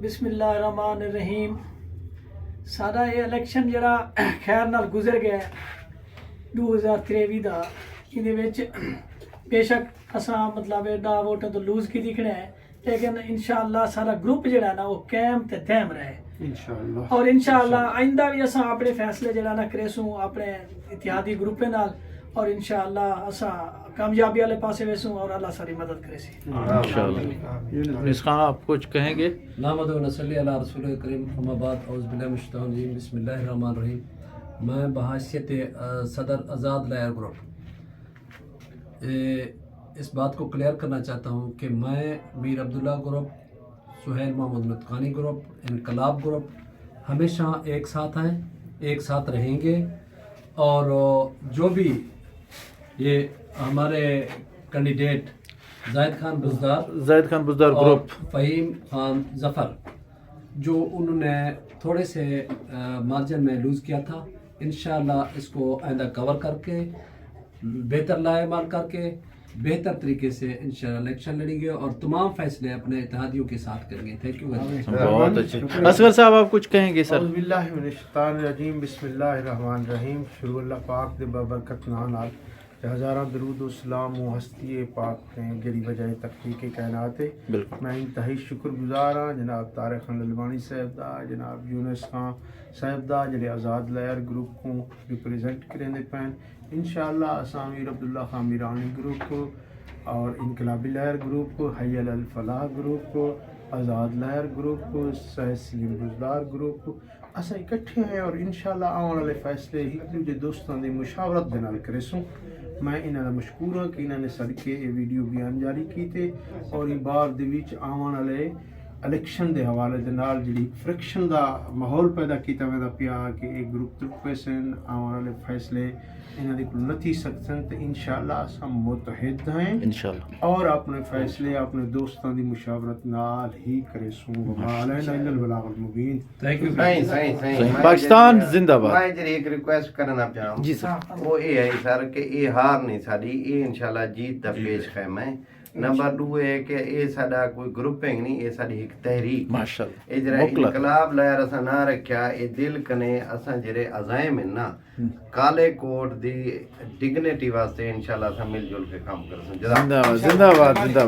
بسم اللہ الرحمن الرحیم۔ سارا یہ الیکشن جڑا خیر نال گزر گیا ہے، دو ہزار تریوی دا، ایندے وچ بے شک اساں مطلب ڈا ووٹاں تو لوز کی دکھنا ہے، لیکن انشاءاللہ سارا گروپ جڑا نا وہ قائم تے دائم رہے۔ انشاءاللہ۔ اور انشاءاللہ آئندہ بھی اساں اپنے فیصلے جڑا نا کریسوں اپنے اتحادی گروپیں نال، اور انشاءاللہ اساں کامیابی والے پاسے ویسوں اور اللہ ساری مدد کریسی۔ انشاءاللہ۔ یونس خان، آپ کچھ کہیں گے؟ نحمد و نصلی علی رسول کریم، اما بعد، اعوذ باللہ من الشیطان الرجیم، بسم اللہ الرحمن الرحیم۔ میں بحیثیت، آ، صدر آزاد لائر گروپ، اے، اس بات کو کلیئر کرنا چاہتا ہوں کہ میں، میر عبداللہ گروپ، سہیل محمد نطقانی گروپ، انقلاب گروپ ہمیشہ ایک ساتھ ہیں، ایک ساتھ رہیں گے، اور جو بھی یہ ہمارے کینڈیڈیٹ زاہد خان بزدار زاہد خان بزدار اور گروپ۔ فہیم خان ظفر، جو انہوں نے تھوڑے سے، آ، مارجن میں لوز کیا تھا، انشاءاللہ اس کو آئندہ کور کر کے، بہتر لائحہ عمل کر کے، بہتر طریقے سے انشاءاللہ الیکشن لڑیں گے اور تمام فیصلے اپنے اتحادیوں کے ساتھ کریں گے۔ تھینک یو ویری مچ۔ بہت اچھے۔ اصغر صاحب، آپ کچھ کہیں گے سر؟ اعوذ باللہ من الشیطان الرجیم، بسم اللہ الرحمن الرحیم۔ شروع اللہ پاک دے بابرکت ناں نال تے ہزاراں درود و سلام و ہستی پاک ہیں جڑی وجہ تخلیق کائنات ہے۔ بالکل۔ میں انتہائی شکر گزار ہاں جناب طارق خان للوانی صاحب دا، جناب یونس خان صاحب دا، جڑے آزاد لائر گروپ کو ریپریزنٹ کریں دے پین۔ انشاءاللہ اساں میر عبداللہ خان میرانی گروپ اور انقلابی لائر گروپ، حی علی الفلاح گروپ، آزاد لائر گروپ، سید سلیم بزدار گروپ، اساں اکٹھے ہیں اور انشاءاللہ آوان والے فیصلے ہی دوجے دوستاں دے مشاورت دے نال کریسوں۔ میں انہاں دا مشکور ہاں کہ انہاں نے سڑکے اے ویڈیو بیان جاری کیتے اور اے بار دے وچ آوان والے الیکشن دے حوالے دے نال جڑی فرکشن دا ماحول پیدا کیتا ویندا پیا کہ اے گروپ ترک پیسن آوان والے فیصلے انہاں دے کول نہ تھی سکسن، تے انشاءاللہ اساں متحد ہیں انشاءاللہ۔ اور اپنے فیصلے اپنے دوستاں دی مشاورت نال ہی کریسوں۔ وما علینا الا البلاغ المبین۔ تھینک یو۔ صحیح، صحیح، صحیح۔ صحیح۔ میں پاکستان جی، زندہ باد۔ میں جی ایک ریکویسٹ کرنا چاہوں۔ جی سر۔ وہ یہ ہے سر کہ یہ ہار نہیں ساری، یہ انشاءاللہ جیت دا پیش خیمہ ہے۔ نمبر ڈو ہے کہ یہ ساڈا کوئی گروپنگ نہیں، یہ ساڈی ایک تحریک۔ ماشاءاللہ۔ یہ جڑا مکلت۔ انقلاب لہر اساں نہ رکھیا، یہ دل کنے اساں جڑے عزائم ہیں نا، کالے کوٹ دی ڈگنیٹی واسطے انشاءاللہ اساں مل جل کے کام کرسوں۔ جزاک زندہ باد، زندہ باد، زندہ باد۔